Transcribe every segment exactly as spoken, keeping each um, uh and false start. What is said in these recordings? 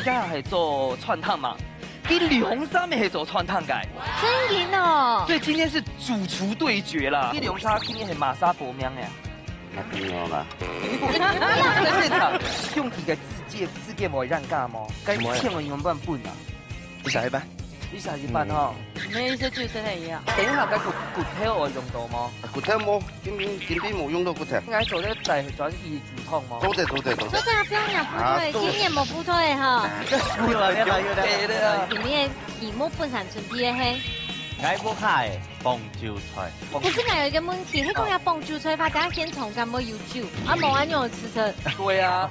家下係做餐廳嘛，佢兩儕乜係做餐廳个，真个哦。所以今天是主廚對決啦。佢兩儕今日係麼儕報名个？那不用了。在現場，兄弟个自介自介無讓價嗎？該千元原本分啊。一下一半。一下一半哦。你們意思就係恁樣。等一下，該骨骨頭愛用到嗎？骨頭無，今今晡無用到骨頭。應該做得帶轉去 煮湯嗎？做得，做得，做得。做得啊，不用講，不錯欸，啊，做得。今年無不錯欸哈。有啊，有啊，有啊。對的啊。今年題目本身準備个係。𠊎屋下个幫手菜。可是𠊎有一個問題，係講愛幫手菜，話，等下現場敢會有酒，啊，無恁樣有吃食。對啊。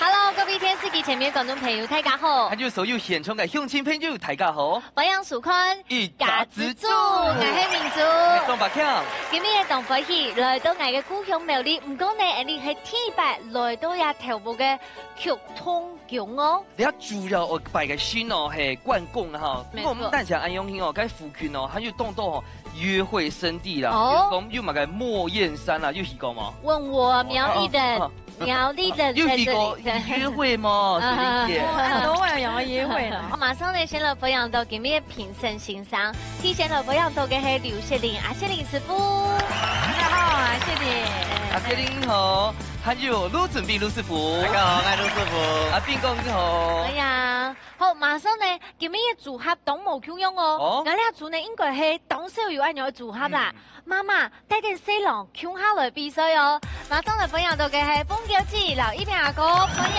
Hello，各位電視機前面觀眾朋友，大家好。還有所有現場个鄉親朋友，大家好。歡迎收看一家之煮，𠊎係明珠。當白強。今日个當歡喜，來到𠊎个故鄉苗栗，毋過呢，𠊎俚係第一擺來到這頭屋个劇場宮哦。這主要愛拜个神哦，係關公哈。沒錯。毋過毋單淨恁樣哦，該附近哦，還有當多哦，約會聖地啦，哦。比如講有麼个莫燕山啦，有去過嗎？問我苗栗的。哦，哦，哦。 苗栗的有去過約會嗎？水玲姐。啊，都會有約會啦。馬上呢，先來分享到今日个評審先生，第一先來分享到个係劉雪玲，阿雪玲師傅。大家好，阿雪玲。阿雪玲好，還有盧準備盧師傅。大家好，𠊎盧師傅。阿斌哥你好。哎呀，好，馬上呢，今日个組合當無共樣哦。哦。𠊎這組呢，應該係當少有恁樣个組合啦。嗯。媽媽， 帶等細郎共下來比賽哦。馬上來分享到个係鳳嬌姊摎一平阿哥，歡迎。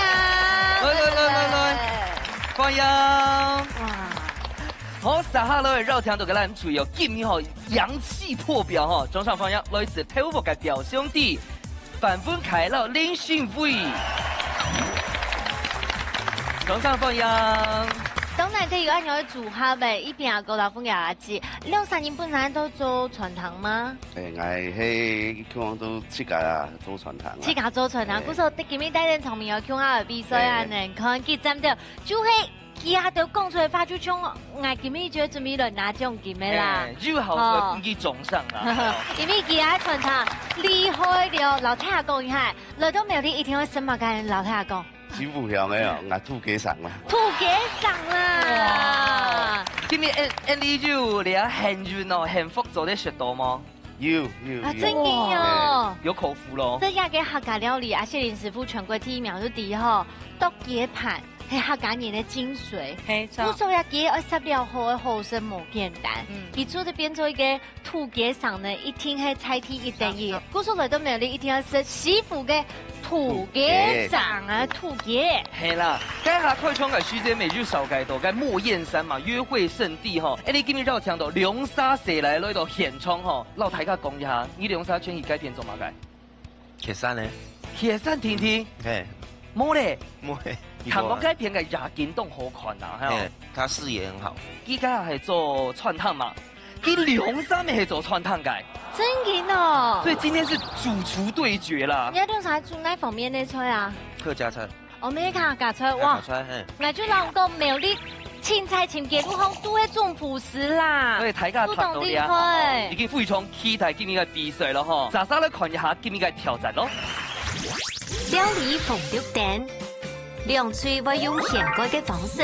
來，來，來，來，來，歡迎。哇。好，接下來邀請到个男主角，今日吼，洋氣破表吼，掌聲歡迎來自頭屋个表兄弟，范文凱摎林信偉。掌聲歡迎。當然，這有恁樣个組合欸，一平阿哥摎鳳嬌姊，兩儕人本身都做餐廳嗎？ 欸，𠊎係希望都自家啊，做餐廳啊。自家做餐廳，欸。故所今日帶等場面哦，共下來比賽啊，欸。能看佢站到，就係佢下頭講出來話，就像𠊎今日就準備來拿獎金个啦。欸，有好說，哦。毋去中上啦。因為佢下餐廳厲害了，摎大家講一下，來到苗栗一定愛食麼个，摎大家講。 師傅講个哦，𠊎土雞上啦。土雞上啦！哇！今日恁，恁樣有這幸運哦，幸福做得食到嗎？有，有，啊，有。真个哦。欸，有口福咯。這樣个客家料理啊，雪玲師傅全國第一名就知吼，剁雞飯係客家人个精髓。沒錯。故所這雞愛煠了好，好食無簡單。嗯。佢做得變做一個 土雞上呢，一定係在地一等一。故所來到苗栗，一定愛食師傅个土雞上啊，土雞。係啦，該下開場个時間，乜就紹介到該莫燕山嘛，約會聖地吼。欸，你今日邀請到兩儕細倈來到現場吼，摎大家講一下，你兩儕轉去該片做麼个？ 蹶山呢？蹶山定定？嘿。無咧。無咧。看講該片个夜景當好看啊，係哦。嘿，它視野很好。佢該係做餐廳嘛，佢兩儕乜係做餐廳个。真个哦。所以今天是主廚對決啦。你兩儕煮哪方面个菜啊？客家菜。哦，客家菜，哇。客家菜，嘿。𠊎就摎你講，苗栗 凊彩尋街路項都係總廚師啦。對，大家看到了，都當厲害。已經非常期待今日个比賽了吼。煞煞來看一下今日个挑戰咯。料理紅綠燈，兩隊會用現改个方式，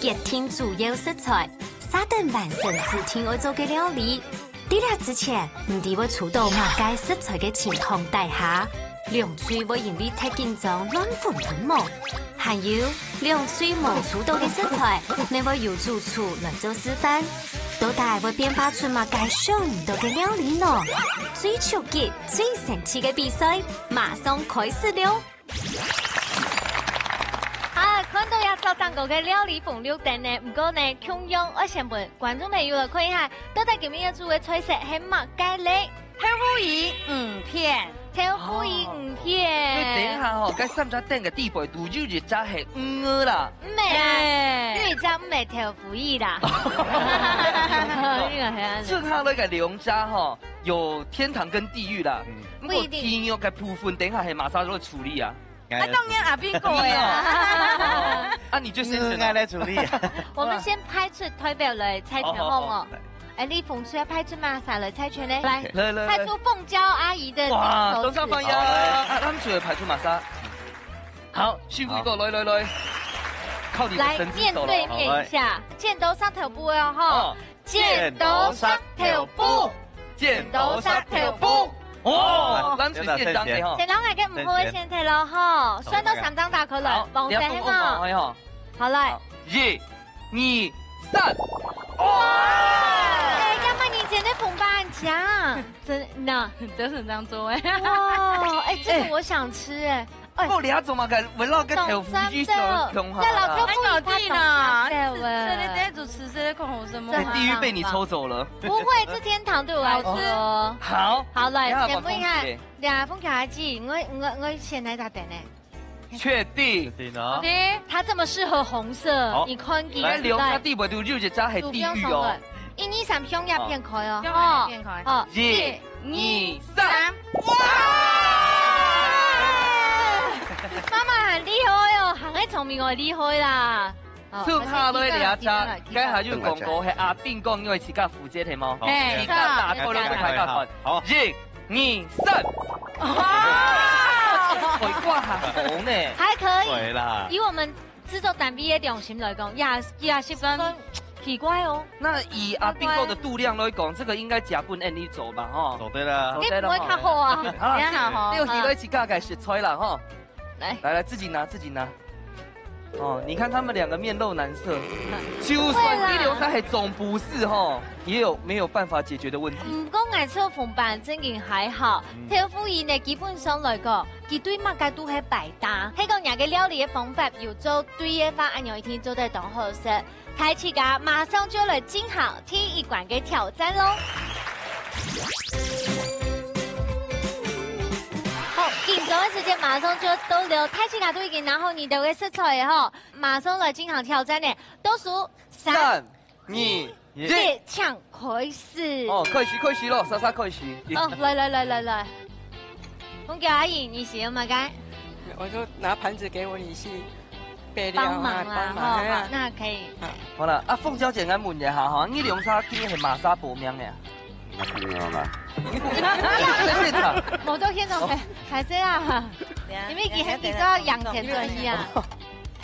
決定主要食材，續等完成指定愛做个料理。 在這之前，毋知會出到麼个食材个情況底下，兩隊會因為忒緊張亂紛紛無？還有，兩隊無出到个食材，乜會由主廚來做示範。到底會變化出麼个想毋到个料理呢？最刺激、最生趣个比賽，馬上開始了！ 好，看到這桌頂高个料理紅綠燈呢，毋過呢，共樣愛先分觀眾朋友來看一下，到底今日要煮个菜色係麼个咧？豆腐乳魚片。豆腐乳魚片。哦。所以等一下吼，該三隻燈个底背都有一隻係魚啦。毋係啦，嘿。有一隻毋係豆腐乳啦。這个係啊。剩下來个兩隻吼，有天堂跟地獄啦。嗯。毋過不一定。地獄个部分，等一下係馬上就會處理啊。 啊，當然阿斌哥个啊。啊，你就先選啊。嗯，𠊎來處理啊。我們先派出代表來猜拳好無？好，好，好，來。哎，你紅隊派出麼儕來猜拳呢？來，來，來，來。派出鳳嬌阿姨的手指。哇，掌聲歡迎。好，來。啊，藍隊派出麼儕？好，幸福哥，好。來，來，來。靠你的神之手了。来，面对面一下，好，来。剪刀石头布哦，吼。哦。剪刀石头布。剪刀石头布。哦，蓝水线当的吼。先让那个唔好的先退了吼，算到三张打开了，好，黄色黑帽。你要公公好，好。好，来。好，一、二、三。哇！哎，要么你剪的红包很强，真的。这是这样做哎。哇，哎，这个我想吃哎。 哎，我这下做么个围绕个豆腐乳所共下啦？这老豆腐乳它懂得呢，吃，吃的，就吃这个口红什么啊？哎，地狱被你抽走了。不会，这天堂对我来说。好吃。好。好，来，等一下，先问一下，等一下，凤姐阿姊，我，我，我先来打点呢。确定？确定啊。OK。它这么适合红色，好。你看，来，留下地位都有一只系地狱哦。一二三，向右片开哦。向右片开。哦。一、 二、三。哇！妈妈很厉害哦，很会聪明哦，厉害啦。哦，剩下來這隻，該下就講過，係阿斌哥因為自家負責係無？嘿，自家打開了，自家看。好。一、二、三。哇！水果很紅呢。還可以。對啦。以我們製作單位的良心來講，也，也十分奇怪哦。那以阿斌哥的度量來講，這個應該加分N一走吧，吼。走對了。做得了，你不會較好啊。好啦，也好吼。六題都一起加起來食材啦，吼。來。來，來，自己拿，自己拿。哦，你看他們兩個面露難色，就算你留下還總不是吼，也有沒有辦法解決的問題。毋過𠊎做紅班正經還好，嗯。豆腐乳呢，基本上來講，佢對麼个都係百搭。係講若个料理个方法有做對个話，恁樣一定做得當好食。 大自家馬上就來進行第一關个挑戰囉。好，緊張个時間馬上就到了，大自家都已經拿好你兜个食材了吼，馬上來進行挑戰呢。倒數三、三、二、一，請開始。哦，開始，開始囉，莎莎開始。哦，來，來，來，來，來。鳳嬌阿姨，你使用麼个？我就拿盤子給我女婿。 備料啊，幫忙啦，幫忙，吼，嘿啊。好，那可以。好啦，啊，鳳嬌姐，𠊎問一下吼，你兩儕今日係麼儕報名个啊？報名啦。在現場。無到現場，哦。還，還係啊。等下，你們已經很比較仰天轉去啊。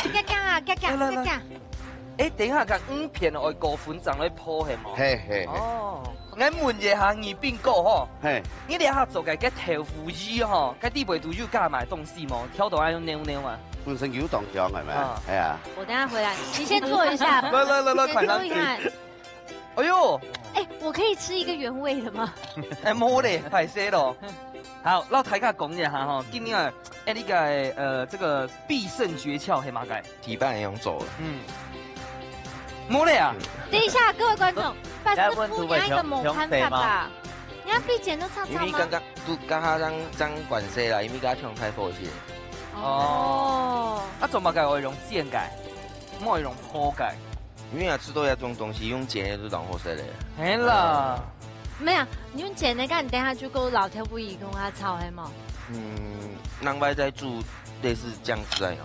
等下，等下，等下。遽遽啊，遽遽，來，來，來。遽遽。誒，等一下，看影片愛過分鐘來播係無？嘿，嘿，嘿。哦。 𠊎問一下二斌哥吼，嘿。你這下做个該豆腐乳吼，該底背肚有加麼个東西無？挑到愛用扭扭啊。本身有當香係無？啊。係啊。我等下回來，你先坐一下。來，來，來，來，先坐一下。快上去。哎喲。哎，我可以吃一個原味的嗎？哎，無咧，歹勢囉。好，摎大家講一下吼，今日啊，哎，你个，呃，這個必勝訣竅係麼个？ 底板用做个。嗯。無咧啊。等一下，各位觀眾，百事不一樣一個模盤法吧？你看筆尖都差差嗎？因為剛剛都剛剛正，正關係啦，因為剛剛太火氣。哦。啊，做麼个愛用煎个？莫用烰个？因為啊，食到這種東西，用煎个都當好食咧。係啦。沒有，你用煎个，該你等下就夠老豆腐乳共下炒，係無？嗯，另外再煮類似醬汁那樣。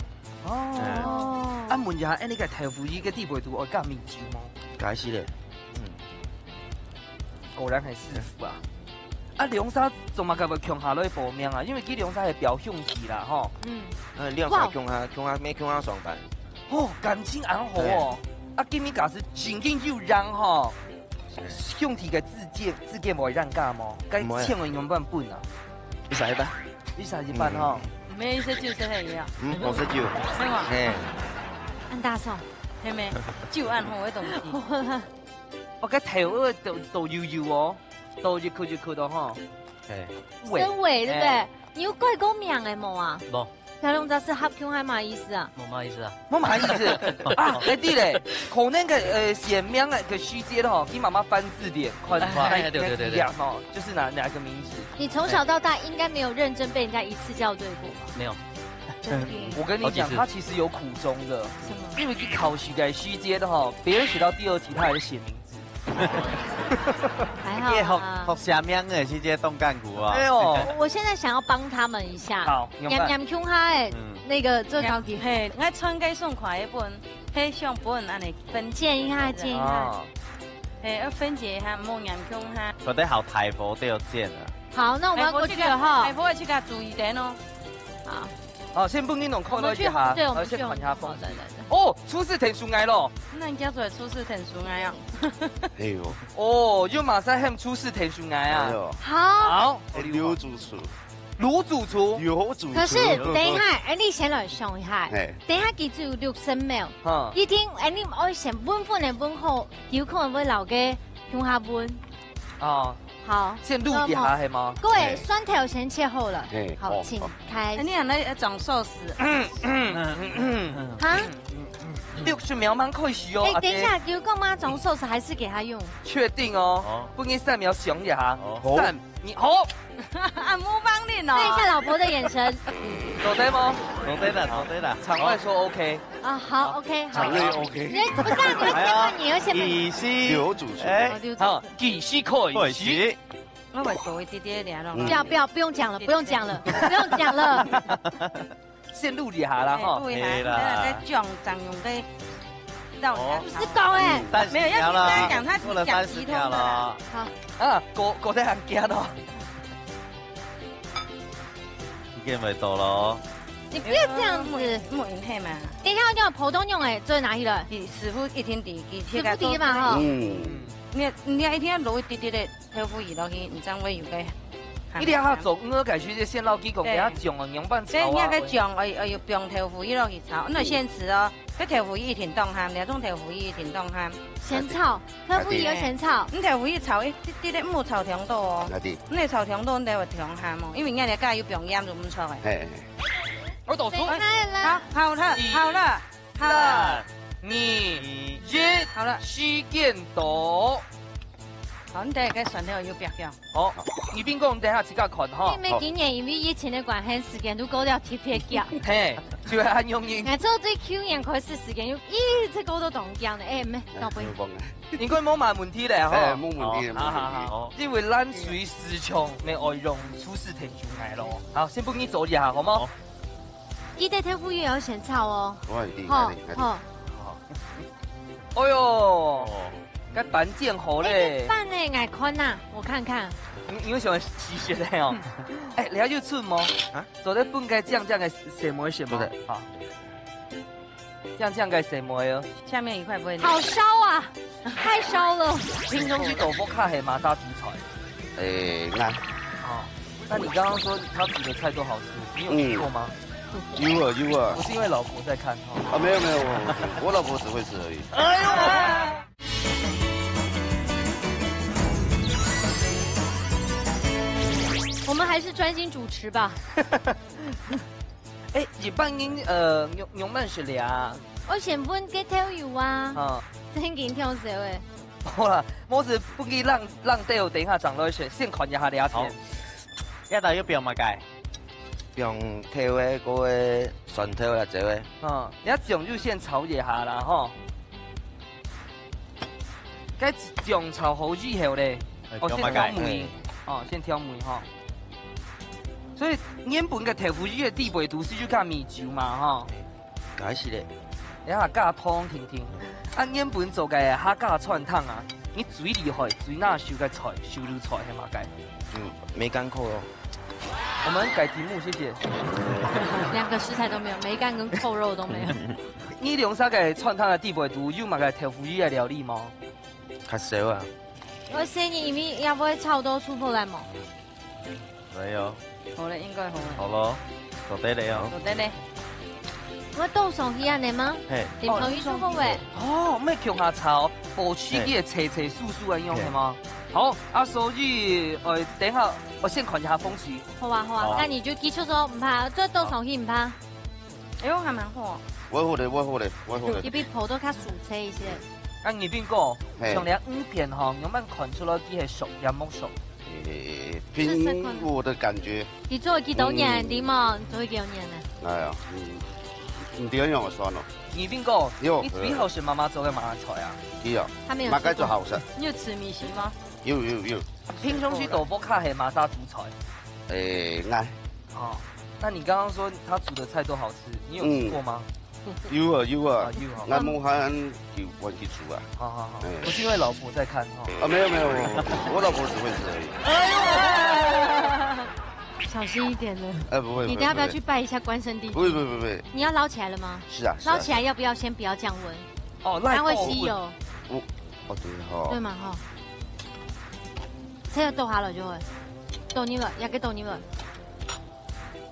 哦。嗯。啊，問一下，哎，你个豆腐乳个底背肚愛加米酒無？該係咧。嗯。果然係師傅啊。啊，兩儕做麼个會共下來報名啊？因為佢兩儕係表兄弟啦，吼。嗯。嗯，兩儕共下，共下，無共下上班。哦，感情恁好哦。對。啊，今日假使正經有人吼，兄弟个之間，之間會冤家無？該錢愛仰般分啊？一儕一半。一儕一半吼。嗯。 沒有一些酒是很一樣。嗯，我是酒。係無？嘿。恁大宋。係無？酒恁好个東西。哦，該豆腐都，都幼幼哦，都一塊一塊个吼。嘿。喂。真喂，對不對？哎。你有改過名个無啊？無。條龍澤是合共還麼个意思啊？無麼个意思啊。無麼个意思啊？哎，對咧，可能个，呃，選名个，个時節吼，佢慢慢翻字典，看，哎，哎，對，對，對，對。看一樣吼，就是哪，哪一個名字。 你從小到大應該沒有認真被人家一次叫對過吧？沒有。真的。我跟你講，好幾次。他其實有苦衷的。什麼？因為佢考試个時節吼，別人寫到第二題，他還是寫名字。還好啊。你學，學寫名个時節當艱苦啊。哎喲。我，我現在想要幫他們一下。好，你看。黏黏共下个，嗯。那個做到底。嘿，𠊎傳个送快一本，嘿，相本恁呢分。剪一下，剪一下。哦。嘿，要分解一下，莫黏共下。覺得好大火都要剪啊。 好，那我們要過去了哈。哎，我這個，哎，我這個注意點哦。好。好，先分你弄看了一下，我们去，对，我们去，好，先看一下风景。好，来，来，来。哦，廚師𢯭手𠊎咯。那你家做廚師𢯭手𠊎啊？哎呦，哦，又马上喊廚師𢯭手𠊎啊。哎呦，好。好，刘主厨，刘主厨，刘主厨。可是等一下，哎，你先来想一下，哎，等一下佢只有六十秒，哈，一定，哎，你愛先问问个问候，有可能会老个用下问。 哦，好，先录一下，那么，系吗？各位，哎，蒜头先切好了。哎，好，请开始。哎，你看那，呃，装寿司。哈？六十秒蛮可惜哦，哎，阿姐。等一下，有干嘛装寿司还是给他用？确定哦，哦。不然三秒想一下。哦。三，你，好。啊，模仿你哦。看一下老婆的眼神。做得吗？做得啦，做得啦。场外说OK。啊，好，OK，好。场内OK。你，不是啊，你要先问，哎呀，你要先问。意思，刘主厨。哎，哦，刘主厨。好， 几时可以洗？我会做一点点了咯。嗯。不要，不要，不用讲了，不用讲了，不用讲了。先录一下啦，哎，哈。录一下，可以啦。等下再讲，再用个倒下。哦。不是讲哎。嗯，三十秒了，没有，要先讲，他过了三十秒了。讲急通的啦。好。啊，过，过得很急咯。时间未到咯。你不要这样子。莫，莫用黑嘛。等一下，我叫普通用哎，做哪里了？你师傅一定知，佢，師傅知嘛，哈。嗯。你，你一定要落一滴滴个 豆腐乳落去，你正会有个香味。你等下做，我感觉这先老技工，对。等下酱哦，仰般炒啊？对，你那个酱，哎，哎，有放豆腐乳落去炒，那现吃哦，这豆腐乳一定当鹹，两种豆腐乳一定当鹹。先炒，豆腐乳要先炒。你豆腐乳炒一滴滴个，莫炒忒多哦。那对。你炒忒多，你就会忒鹹哦，因为人家家有放盐就毋错哎。嘿，嘿。我倒数。好，好了，好了，好了。三、二、一，好了。时间到。 好，你等下个蒜头又煏煏。好，你冰哥，你等下自家看哈。因为今年因为疫情的关系，时间都过了特别急。嘿，就会很容易。哎，这对去年开始时间又一直过到冬天了，哎，没，倒不会。哎，有忘了。应该没啥问题了哈。哎，没问题，好，没问题。好，好，好。因为冷水时常没有用，厨师退出来咯。好，先不给你做一下，好吗？好。 记得豆腐乳也要先炒哦。我一定，吼，一定，一定。吼。哎哟，哦。该板煎好嘞。哎，这饭呢，我看呐，我看看。你，你为什么洗血的哦？哎，你要去吃吗？啊？做得分个酱酱个什么什么？做得。好。 酱酱个什么哟？下面一块不会。好烧啊，太烧了。平常时豆腐乳係么个主菜？哎，那。哦，那你刚刚说他煮的菜都好吃，你有吃过吗？嗯。有啊，有啊。不是因为老婆在看哈。啊，没有，没有，我，我老婆只会吃而已。哎呦！我们还是专心主持吧。 哎，一般人，呃，仰，仰般食个啊？我先问个豆油啊。啊。正經暢銷誒。好啦，無事，不如讓，讓豆油等一下上來先，先看一下這片。好。這道有放麼个？放豆誒，嗰個蒜頭啦，這個。啊，你這種就先炒一下啦，吼。該醬炒好以後咧，哎，哦，先調味，放麼个？哦，先調味吼。所以原本个豆腐乳个底背肚係就加米酒嘛，吼。 該係咧。你下加湯定定。啊，原本做个客家川湯啊，你最厲害、最拿手个菜，手路菜係麼个？嗯，梅干扣肉。我們改題目，謝謝。兩個食材都沒有，梅干跟扣肉都沒有。你兩儕个川湯个底背肚有麼个豆腐乳个料理無？較少啊。我細人因為也毋會炒到出泡來無？ 來哦。好了，應該好了。好咯，做得了哦。做得了。我倒上去恁樣嗎？嘿。淋上去就好誒。哦，毋係共下炒，保持佢个脆脆酥酥个樣，嘿。係嗎？好，啊，所以，呃，等一下，我先看一下風勢。好啊，好啊，好。那你就繼續說，毋怕，再倒上去毋怕。哎喲，還蠻好。會好个，會好个，會好个。佢比泡到較酥脆一些。啊，你冰哥，嘿。像你影片吼，仰般看出來佢係熟也無熟？ 誒，試試看。憑我的感覺。你做幾多年，嗯。你嘛，你做幾多年了？哎呀，嗯，毋知仰般算咯。你冰哥，有。你最好食媽媽做个麼个菜啊？有啊，他沒有吃過。麼个最好食？你有吃米線嗎？有，有，有。平常時豆腐乳係麼个主菜？誒，𠊎。哦，那你剛剛說他煮的菜都好吃，你有吃過嗎？嗯。 有啊，有啊，啊，有啊。𠊎無閒就換佢煮啊。好，好，好。哎。不是因為老婆在看哈。啊，沒有，沒有，沒有，我老婆只會吃而已。哎呦！小心一点了。哎，不会，你等下不要去拜一下关圣帝君。不会，不会，不会。你要捞起来了吗？是啊，是啊，捞起来要不要先不要降温？哦，它会吸油。我，哦，对哈。对嘛哈。这个倒下了就会，倒入了，也给倒入了。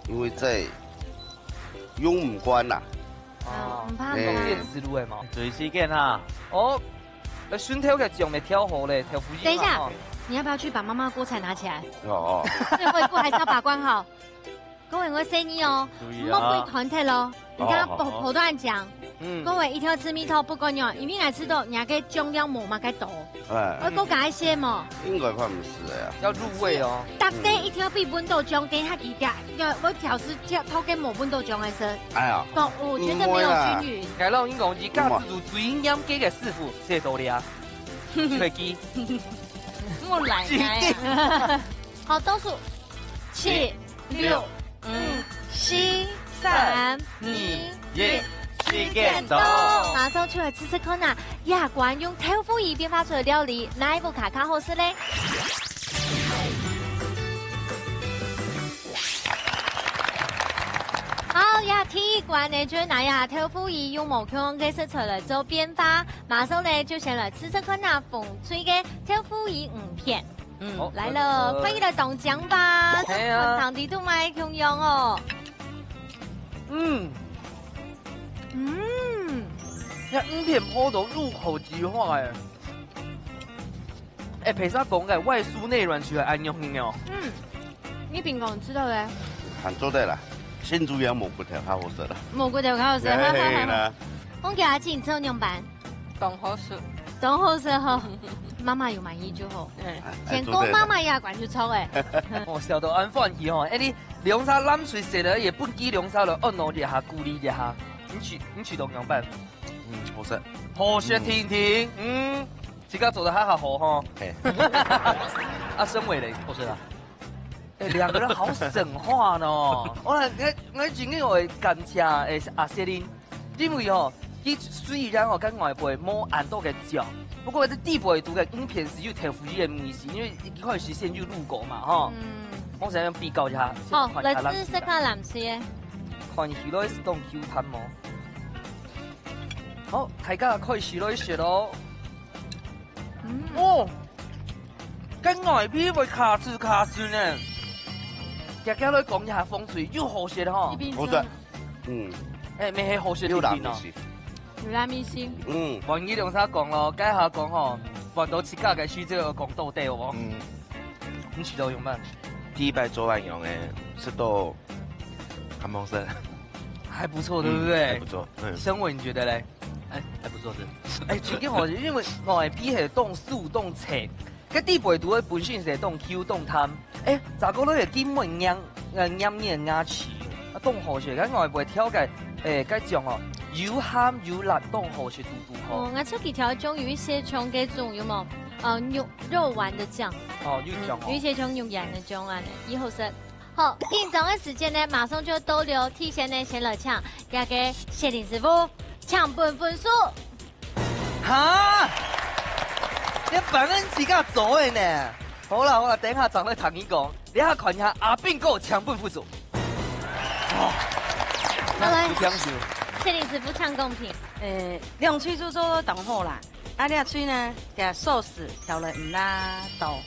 因为这用唔惯啦。哦，唔怕，哎。唔怕。电磁炉的嘛。注意时间哈。哦，呃，顺头个酱也调好嘞，调不一样等一下，哦。你要不要去把妈妈锅铲拿起来？哦，哦。最后一步还是要把关好。各位，我建议哦，注意啊。莫被团体咯。你看，哦，好，好。跑，跑断讲，嗯。各位一定要吃蜜桃，不管你哦，因为俺吃到，你还可以酱料抹嘛，该倒。哎。我够感谢嘛。应该看不是的呀。要入味哦。大家一定要被温度中，等一下几点，要，我调试调，头给抹温度中的时候。哎呀。懂，我觉得没有均匀。唔会啦。该老人讲，一家之主最严格的师傅，这道理啊。会记。我来来啊。好，倒数，七、六、五、四、三、二、一，时间到。马上出来吃吃看啊，亚冠用豆腐乳变化出的料理，哪一步卡卡好吃嘞？好呀，第一关呢，就拿呀豆腐乳用无共个食材来做变化。马上呢，就先来吃吃看啊，风吹个豆腐乳五片。 嗯，好，来了，来了。快点来动奖吧！哎呀。看堂弟都买共样哦。嗯。嗯。那五片泡到入口即化哎。哎，陪啥讲个，外酥内软，就系恁样形哦。嗯。你平常吃到嘞？还做得啦，新竹羊蘑菇头好好食啦。蘑菇头好好食。嘿啦。红姐阿姐，你吃到样板？ 当好食。当好食吼。妈妈有满意就好。哎。先讲妈妈也管就错哎。哦，笑到恁欢喜吼，哎，你两儕冷水洗了，也不给两儕了，哦，喏，这下鼓励这下，你去，你去东阳办。嗯，好食。好食婷婷，嗯，自家做得好好吼。嘿。啊，身为嘞，好食啊。哎，两个人好省话呢。我来，我，我今天我感谢，哎，阿谢林。 因为吼，佢虽然吼，跟外背无恁多个像，不过这底背肚个五片是有豆腐乳个味緒，因为一开始先有入口嘛，吼。嗯。我想要比较一下，好，先看一下来试试看蓝色个。看起来是当Q弹无？好，大家开始来食咯。嗯。哦，跟外皮会卡住卡住呢。大家来讲一下风水，又好食吼。一边吃。好食。 嗯。哎，乜系好食甜品哦。有拉米西。有拉米西。嗯。换你两儕讲咯，该下讲吼，换到自家个时节讲到底哦。嗯。你試到有咩？第一擺做完樣个，食到還好食。还不错，对不对？嗯，还不错，嗯。身为你觉得嘞？哎，还不错吃。哎，真个好食，因为外皮系当酥当脆， 个底背肚个本身是当Q当弹，哎，炸个落去根本黏，呃，黏黏牙齿，啊，当好食。个外背调个，哎，个酱哦，又鹹又辣，当好食，嘟嘟好。哦，我出去调个酱有一些像个种，有无？呃，肉，肉丸的酱。哦，有像哦。嗯，有一些像肉丸的酱啊，也好食。好，紧张个时间呢，马上就到了，提前呢，先来请，这个谢林师傅，请分分数。 哈？你反正自家做个呢？好啦好啦，等下正来同你讲，你还看一下阿斌哥抢分分数。哦，好嘞。那不讲究。谢林师傅抢公平。诶，两喙就做到当好啦。啊，这喙呢，给它寿司调了唔啦多，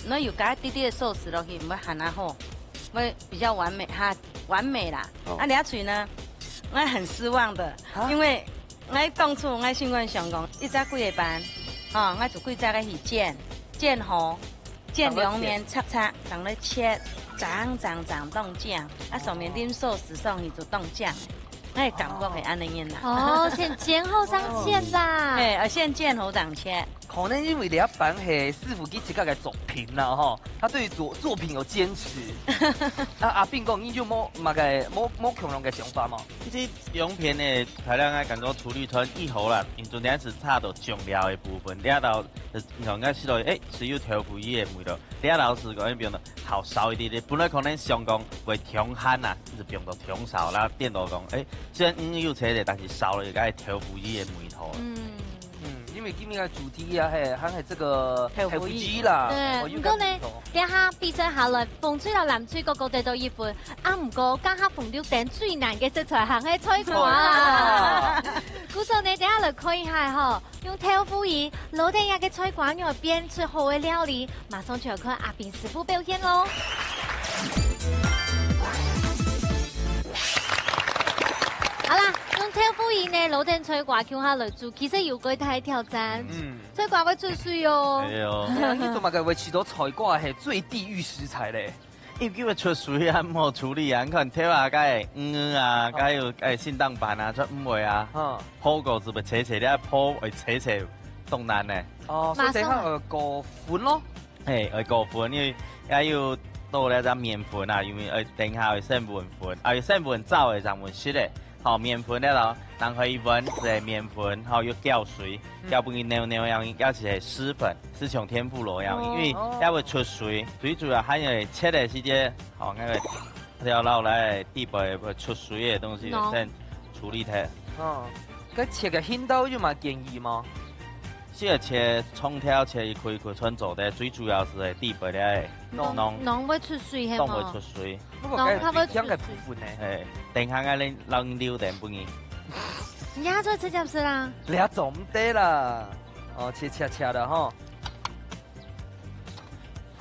那有加一滴滴的寿司落去，唔会很难好，会比较完美哈，完美啦。哦。啊，这喙呢，我很失望的，啊？因为 我当初我心肝想讲，一只几个班，吼，我就几只个去煎，煎好，煎两面赤赤，当咧切，长长长当酱，啊，上面淋寿司上去就当酱，我个感觉系安尼样啦。哦，先煎后上切啦。嘿，啊，先煎好正切。可能因为你一般系师傅佢自家个作品啦，吼，他对于作，作品有坚持。啊，阿斌哥，你就无么个，无，无共样个想法嘛？其实 两片个材料，我感觉处理出来以后啦，因为中间是差到酱料的部分，了到，呃，你看，我食落去，诶，是有豆腐乳的味道。了老师讲，变得好烧一点点。本来可能想讲会忒咸啊，一直变到忒烧啦。店都讲，诶，虽然鱼有切的，但是烧了一个豆腐乳的味道。嗯。嗯，因為今日个主題啊，係，還係這個豆腐乳啦。豆腐乳。對，哦，有感覺哦。毋過呢，這下比賽下來，紅隊摎藍隊各各得到一分，啊，毋過這下紅隊等最難个食材還係菜瓜啊。菜瓜。故所呢，等下來看一下吼，用豆腐乳摎等這个菜瓜，仰般變出好个料理，馬上就愛看阿斌師傅表現囉。好啦，用豆腐乳呢，摎等菜瓜共下來煮，其實有幾大挑戰。嗯。 菜瓜會出水哦。係哦。哎呀，你做麼个會試著菜瓜係最地獄食材咧？因為佢會出水啊，毋好處理啊。你看，豆啊，該魚啊，哦。該有，該心臟病啊，就毋會啊。嗯。烰過就會切切，你愛烰，會切切，當難呢。哦，所以等下，馬上啊。呃，過粉咯。係，愛過粉，因為愛有倒了隻麵粉啊，因為愛等下愛先搵粉，啊，愛先搵燥个，正搵濕个。 好，麵粉了咯，然後一碗係麵粉，好，又攪水，嗯。攪分佢扭扭樣，而且係濕粉，就像天婦羅樣，哦。因為這會出水，最主要還有切个時節，好，該个調料來底背會出水个東西，喏。先處理忒。哦，該切个形狀有麼建議無？ 係切長條，切一塊一塊全做得，最主要係底背个吂。吂。吂會出水係無？吂會出水。不過該係最香个部分呢。係，等下𠊎來，來留等分你。你還做直接食啦？這做毋得啦。哦，切切切个吼。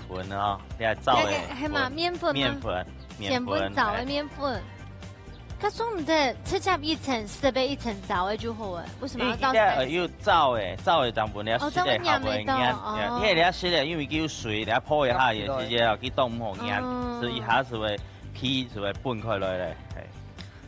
粉哦，你還燥个係，係嘛，粉。麵粉嘛。麵粉，麵粉，先搵燥个麵粉。係。 可是毋得直接一層濕个一層燥个就好了，為什麼要倒三層？因為這，呃，有燥个，燥个成分，你要濕个，哦，燥个黏个，好不會黏。哦。因為你要濕个，因為有水，你要烰一下也直接要去凍，毋好黏，哦。所以一下就會皮就會分開來咧，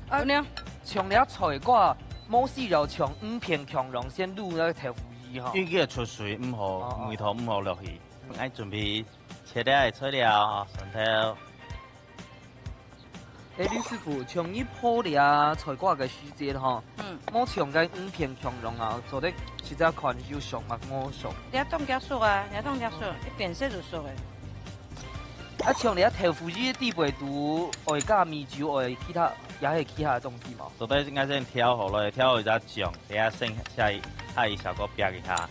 係。啊，像這菜瓜，無需要像魚片共樣先滷該豆腐乳吼。因為佢會出水，毋好，哦，哦。味道毋好落去。愛準備切个材料，蒜頭。 欸，李師傅，像你烰這菜瓜个時節吼，嗯。無像該魚片共樣啊，做得直接看有熟抑無熟。這當遽熟啊，這當遽熟，嗯。一煸熟就熟个。啊，像這豆腐乳底背肚，愛加米酒，愛其他，也係其他个東西無？做得應該先調好了，調好一隻醬，等下先下一，下一小鍋煸一下。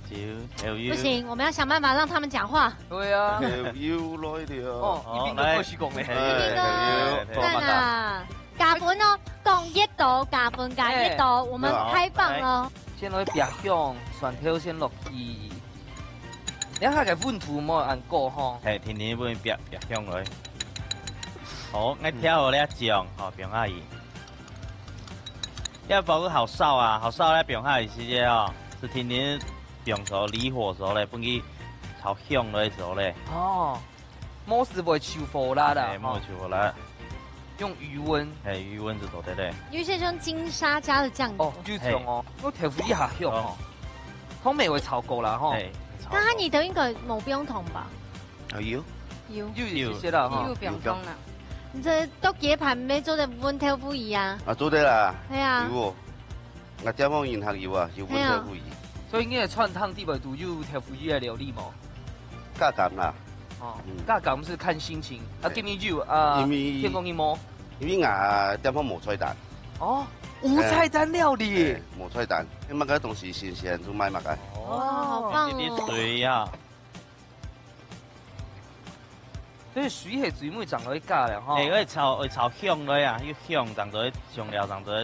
酒，還有油。不行，我們要想辦法讓他們講話。對啊。還有油來了。哦，哦，一邊都過去講咧。來。哎，一邊都，還有油。來啦，加分哦，講越多，加分加越多，哎。我們開放哦。好，來。先來煸香，蒜頭先落去。你看該溫度莫恁高吼。嘿，定定分佢煸，煸香來。好，𠊎調好了醬，吼，放下去。 這包括好燒啊，好燒咧，放下去時節哦，就定定放手，離火手咧，分佢炒香落去手咧。哦，無就會臭火辣啦，哎，吼。無臭火辣。用餘溫。哎，餘溫就做得咧。有一些像金沙加的醬油。哦，就這種哦，哎。我豆腐乳較香哦。哦。糖味會炒過啦，吼。哎，炒過。但它裡頭應該無放糖吧？ 啊，有。有。有一些啦，吼。有放糖啦。你這剁雞排毋係做得搵豆腐乳啊？啊，做得啦。係啊。有哦。𠊎店方人客有啊，有搵豆腐乳。係啊。所以你个川燙底背肚有豆腐乳个料理無？加減啦。哦，嗯。加減係看心情。啊，對。今日有，啊，因為天公你無？因為𠊎店方無菜單。哦，無菜單料理。哎，哎，無菜單。你麼个東西新鮮就賣麼个。哦。哇，好棒哦。一滴水啊。 所以水係最尾正來加了吼。哎，愛炒，愛炒香了啊，又香，正做得香料，正做得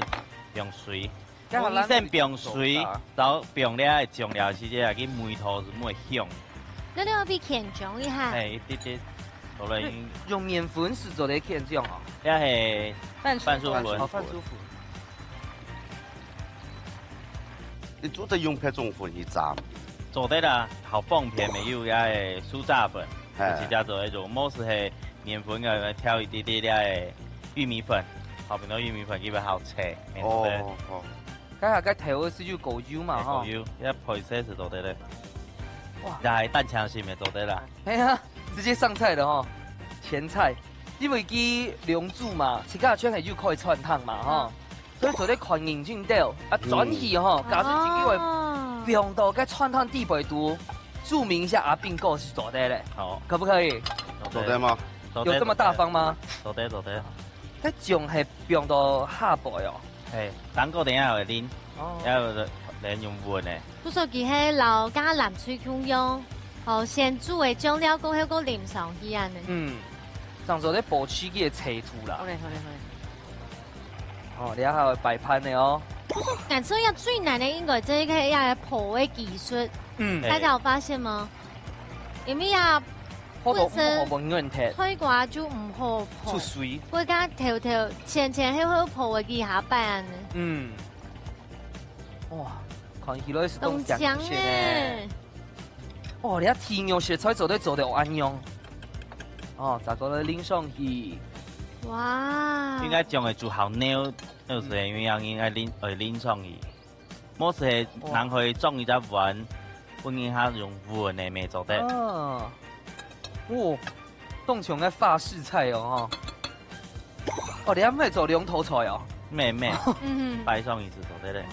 用水。這樣我以前放水，然後放了醬料時節啊，佢味道就會香。那你要比牽醬一下。哎，一滴滴，好了，已經。用麵粉係做得牽醬哦。這係番薯粉。番薯粉。哦，番薯粉。 你做得用別種粉去炸。做得啦，好方便，沒有該个酥炸粉，嘿。就直接做該種，無就係麵粉个，調一滴滴个玉米粉，好，變到玉米粉，基本好切，免得。哦，哦。該下該頭係有夠油嘛，哎，吼。夠油，這配色係做得个。哇。這係蛋檨心也做得啦。哎呀，直接上菜了吼，前菜，因為佢兩組嘛，自家全係有開川燙嘛，吼。 所以做得看認真兜，啊，嗯。轉去吼，假使自己會哦。放到該川燙底背肚，注明一下阿斌哥係做得咧。好。可不可以？做得嗎？做得，有這麼大方嗎？做得，做得。該醬係放到下背哦。嘿，等下等下會淋，哦。要淋用搵个。故所佢係摎橄欖脆共樣，吼，先煮个醬料過後，過淋上去恁呢。嗯，正做得保持佢个脆度啦。好嘞，好嘞，好嘞。哦，你還有擺盤的哦。感受一下最難的應該這個要泡的技術，嗯。大家有發現嗎？因為啊，泡到本身五號本軟忒。菜瓜就毋好泡，出水。會跟頭頭前前後後泡个幾下擺恁呢。嗯。哇，看起來是當香呢。當香欸。 哦，你看豬肉食材做得做得有恁樣。哦，再過來淋上去。哇。應該將佢煮好了，就是因為恁樣應該淋，會淋上去。無係人可以裝一隻碗，分人家用碗个乜做得。哦。哦，當像个法式菜哦，吼。 哦，你還毋係做兩道菜哦？毋係，毋係，嗯。擺上去就做得了。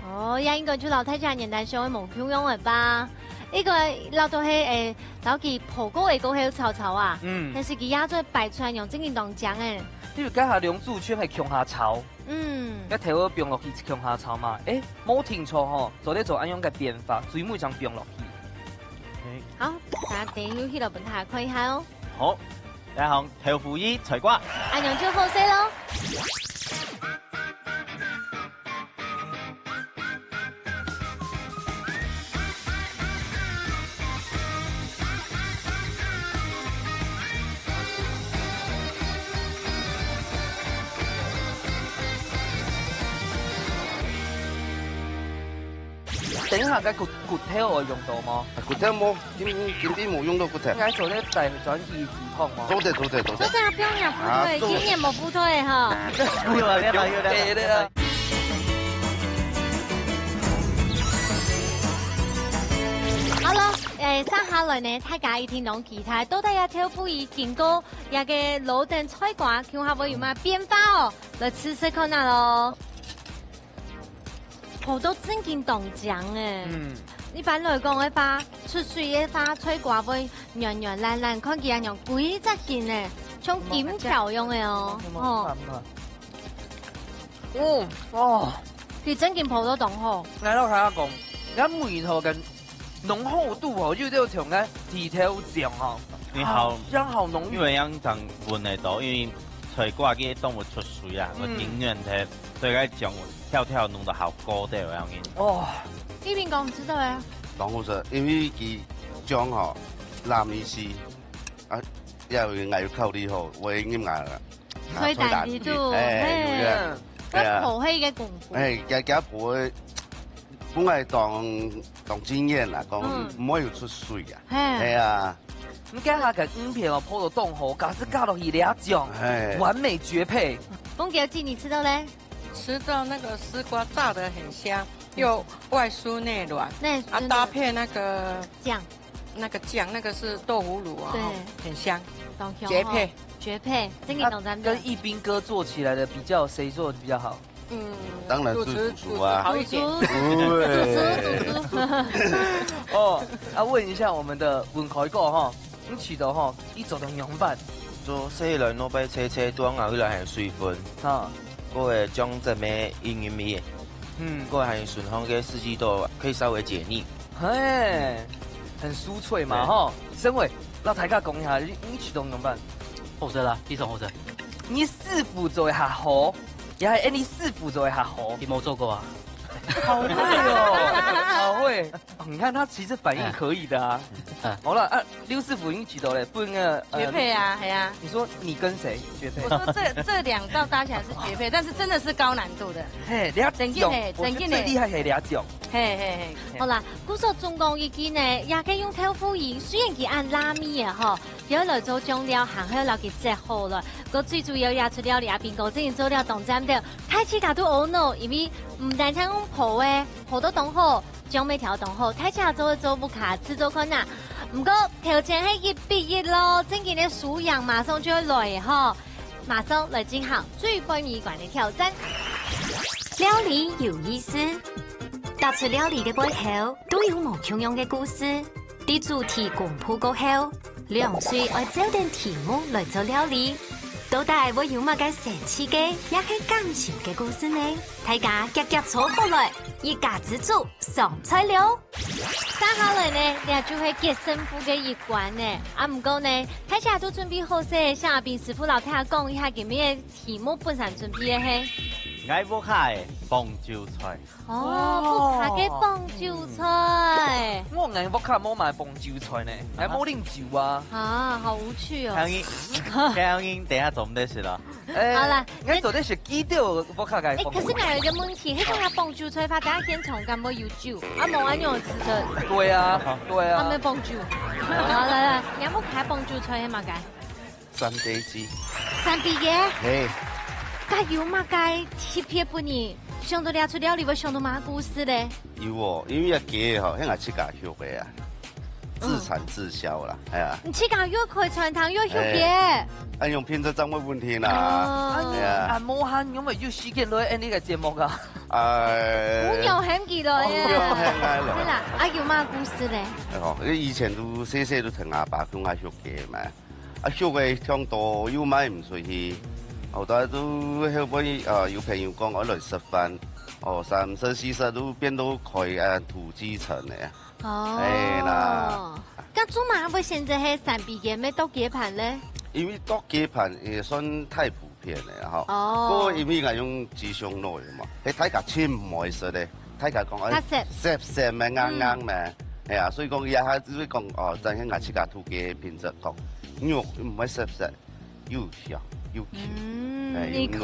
哦，這應該就摎大家原來想个無共樣个吧？一個摎到係，誒，摎佢泡過个過後炒炒啊，嗯。但是佢也做擺出來樣正經當靚誒。你有感覺兩組全係共下炒？嗯。該頭尾放落去共下炒嘛？誒，無定著吼，做得做恁樣个變化，最尾正放落去。好，大家等一下去了，分大家看一下哦。好。 來，好，豆腐乳、菜瓜。恁樣就好勢咯。等一下，該骨，骨頭有用到嗎？啊，骨頭無，今，今日無用到骨頭。應該做得帶轉去煮湯嗎？做得，做得，做得。做得啊，不用了，不對，啊，做得。今年無不對哈。不用了，不用了，不用了。對，對，對。好了，誒，接下來呢，大家一定當期待，到底這豆腐乳經過這個滷等菜瓜，看下會有麼變化哦？來試試看啊咯。 泡到正經當靚誒。嗯。一般來講个話，出水个話，菜瓜會軟軟爛爛，看起來像規隻形誒，像金條樣个哦。有無？有無？哦。嗯，哦。佢正經泡到當好。𠊎摎大家講，這味道跟 濃厚度哦，又有像該豬頭醬哦，你好，香好濃郁。因為恁樣正聞得到，因為菜瓜个動物出水啊，嗯。佢緊軟忒，所以該醬調調弄到好高的樣子。哦。一邊講知道呀。當好食，因為佢醬吼，濫一些，啊，也有𠊎有考慮好，我也應該了。 所以大家就，啊，所以大家就，哎，嘿。對不對？嗯。對啊。要泡起个功夫。哎，佢，佢泡个，本來當，當驚豔啦，講，嗯。毋會有出水啊。嘿。哎呀。你看佢个魚片哦，泡到當好，假使加落去這醬，哎。完美絕配。鳳姐，你吃到嘞？吃到那個絲瓜炸得很香，又外酥內軟，內酥內軟。啊，搭配那個醬。 那個醬，那個是豆腐乳啊，對。很香，當香哦。絕配。絕配，真的當讚。那跟一斌哥做起來的比較，誰做的比較好？嗯，當然是主廚啊。主廚，主廚好一點。主廚，對。主廚，主廚。哦，啊，問一下我們的文凱哥哈，你試著哈，佢做到仰般？做細人，我擺切切段啊，佢來還水分。啊。過个醬汁咩，因為咩，嗯。過還有順風个四季豆，可以稍微解膩。 嘿，很酥脆嘛，對。吼。身為摎大家講一下，你，你試著仰般？好食啦，非常好食。你師傅做个較好，也係你師傅做个較好？你無做過啊？好會哦，好會。哦，你看他其實反應可以的啊。嗯。嗯。好了，啊，劉師傅已經試著了，不應該，呃，絕配啊，係啊。你說你跟誰絕配？我說這，這兩道搭起來是絕配，但是真的是高難度的。嘿，這種，正經的，我覺得最厲害係這種。正經的。 嘿，嘿，嘿。嘿。好啦，故所總講一句呢，這個用豆腐乳，雖然佢恁辣味个吼，佢愛來做醬料，還愛摎佢切好了。毋過最主要也除了這邊个，正經做了當讚个，大自家都𧩣腦，因為毋單淨用泡个，泡到當好，醬味調當好，大自家做做屋下試做看啊。毋過條件係一比一咯，正經个輸贏馬上就愛來个吼。 馬上來進行最尾一關个挑戰。料理有意思，逐出料理个背後，都有無共樣个故事。在主題公布過後，兩隊愛照等題目來做料理，到底會有麼个神奇个，也係感人个故事呢？大家遽遽坐好來，一家之煮上菜了。接下來呢，這就係決勝負个一關呢。啊，毋過呢，大家都準備好勢，請阿斌師傅摎大家講一下今日个題目本身準備个係。𠊎屋下个傍酒菜。哦，哇。屋下个傍酒菜。嗯。𠊎，𠊎屋下無賣傍酒菜呢，還無啉酒啊。啊，好無趣哦。還有你，還有你等一下做毋得食咯。 欸，好啦，𠊎做得食幾多屋下个傍酒菜。欸，可是𠊎有一個問題，該个傍酒菜法，大家現場敢會有酒？啊，無恁樣有吃食。對啊，對啊。啊，無傍酒。好，來來，你有無開傍酒菜係麼个？三杯雞。三杯雞？嘿。該有麼个特別分你想到這出料理，會想到麼个故事咧？有哦，因為這雞吼，係𠊎自家畜个啊。 自產自銷啦，哎呀。你自家又開餐廳又畜雞。哎，啊，用品質掌握問題啦。哦。哎呀。啊，無閒，因為有時間來恁呢个節目啊。哎。無有閒起來耶。無有閒來了。對啦，啊，有麼个故事咧？哎吼，以前都細細都同阿爸共下畜雞嘛。啊，畜个忒多又賣毋出去。後來都後尾，啊，有朋友講，愛來食飯。哦，三十四十都變到開，啊，土雞城了。 哦。哎啦。該做麼个會選擇係三杯雞，毋係剁雞飯咧？因為剁雞飯也算太普遍了吼。哦。不過因為𠊎用雞胸肉个嘛，係大家盡毋愛食个，大家講，哎，較澀。澀澀个，硬硬个，嗯。哎呀，所以講這下就係講，哦，展現𠊎自家土雞个品質，講肉毋會澀澀。 又香又Q。嗯，哎，你看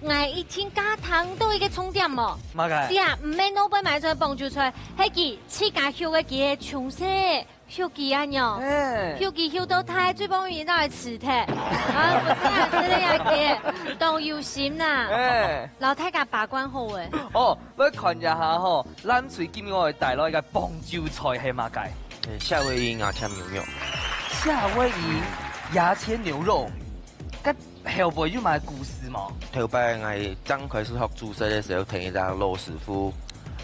，𠊎一聽該聽到一個重點無？麼个？是啊，毋係外背買出來傍酒菜，係佢自家畜个雞个從細畜雞恁樣，哎。畜雞畜到大，最尾佢拿來食忒。啊，𠊎這下食了這雞，當有心吶。哎。摎大家把關好誒。哦， 來看一下吼，藍隊今日會帶來个傍酒菜係麼个？呃，夏威夷牙籤牛肉。夏威夷牙籤牛肉，該後背有麼个故事無？頭擺𠊎正開始學煮食个時候，聽一隻老師傅，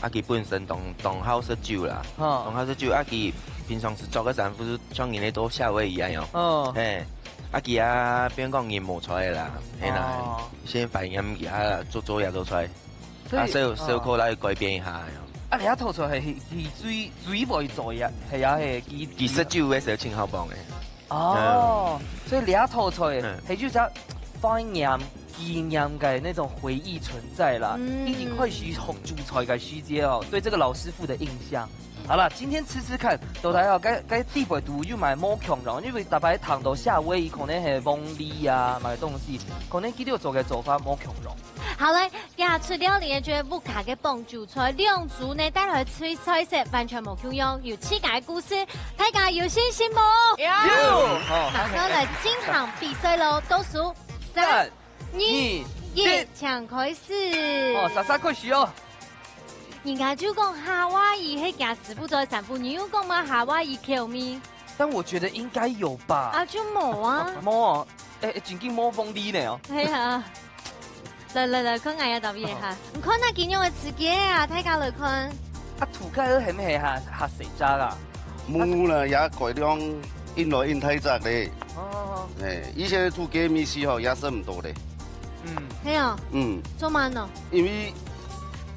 啊，佢本身當，當好食酒啦，嗯。當好食酒，啊，佢平常時著个衫褲就像人个到夏威夷恁樣。嗯。嘿，啊，佢啊，變講人無在啦，嘿啦，哦。先懷念佢啊，做，做這道菜。 所以，啊，燒，燒烤來改變一下呀。啊，這道菜係，係最，最會做呀，係啊，係，佢，佢食酒个時候盡好傍个。哦，嗯。所以這道菜，嗯。係有隻懷念、紀念个那種回憶存在啦。嗯。已經開始學煮菜个時節哦，對這個老師傅的印象。好啦，今天吃吃看，到底哦，該，該底背肚有麼个無共樣，因為逐擺談到夏威夷，可能係鳳梨啊，麼个東西，可能佢兜做个做法無共樣。 好，來，這出料理呢，就係屋下个傍酒菜，兩組呢，帶來个菜色完全無共樣，有自家个故事，大家有信心無？有。有。好，馬上來進行比賽囉，倒數三、三、二、二、一，一。請開始。哦，莎莎開始哦。人家就講夏威夷係佢師傅做个產物，你又講麼夏威夷口味？但我覺得應該有吧。啊，就無啊。無啊。 欸，欸，正經無鳳梨呢哦。係啊。來來來，看𠊎愛答一下。你看那今日个時間啊，大家來看。啊，土雞係毋係較，較細隻啊？無啦，也改良，印來印大隻咧。哦。欸，以前个土雞味緒吼，也食毋到咧。嗯。係啊。嗯。做麼呢？因為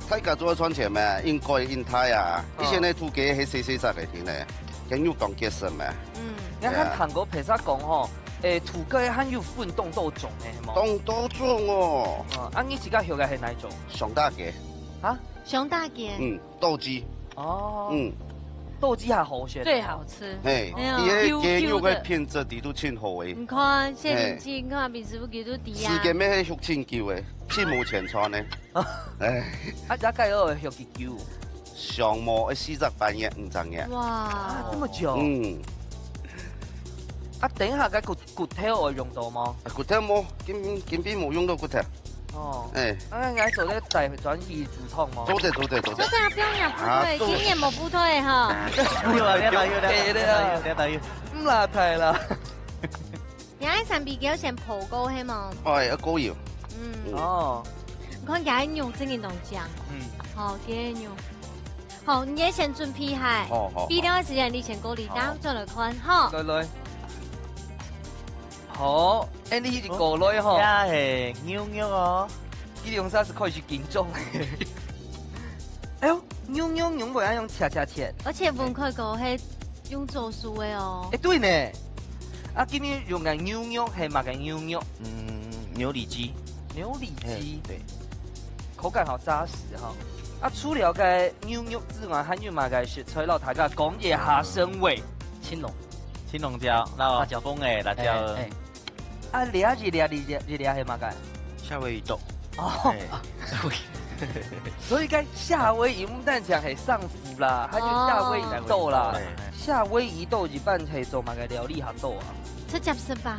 大家做賺錢嘛，應該印大啊。哦。以前个土雞係細細隻个，聽咧，佢肉當結實嘛。嗯。你看韓國配菜講吼， 欸，土雞還有分當多種呢，係無？當多種哦。哦，啊，你自家畜个係哪一種？上大雞。啊？上大雞。嗯，鬥雞。哦。嗯。鬥雞還好選。最好吃。嘿，哎呀，佢个雞肉个品質，佢都盡好誒。你看，謝玲姐，嘿。你看，平時不給都抵啊。時間乜係畜盡久誒，盡無錢賺呢。哎。啊，大概要畜幾久？ 上無愛四隻半月、五隻月。哇。啊，這麼久。嗯。啊，等一下該骨，骨頭會用到嗎？啊，骨頭無，今，今晡無用到骨頭。哦。哎。啊，該做得帶轉去煮湯嗎？做得，做得，做得。做得啊，不用了，不對，啊，做得。今年無不對哈。有啊，有啊，有啊，有啊，有啊。毋啦，太啦。 你愛三杯雞愛先泡過係無？哎，愛過油。嗯。嗯。哦。你看佢个肉真个當靚。嗯。好，佢个肉。好，你也先準備好。好，好，好。備料个時間你先過來，好。等下再來看，吼。來，來。好，哎，你已經過來吼。哦，這係牛肉哦。佢兩儕係開始緊張。哎喲，牛肉仰會恁樣切切切？而且分開个係用做熟个哦。哎，對呢。啊，今日用个牛肉係麼个牛肉？嗯，牛里脊。牛里脊。嘿，對。口感好扎實哈。啊，除了該牛肉之外，還有麼个食材摎大家講一下身位？青龍。青龍椒，然後辣椒。風味辣椒。哎，哎。 啊，這一粒，這一粒，這一粒係麼个？夏威夷豆。哦。哎。所以該夏威夷毋單淨係生麩啦，還有夏威夷豆啦。哦。夏威夷豆一般係做麼个料理較多啊？直接食吧。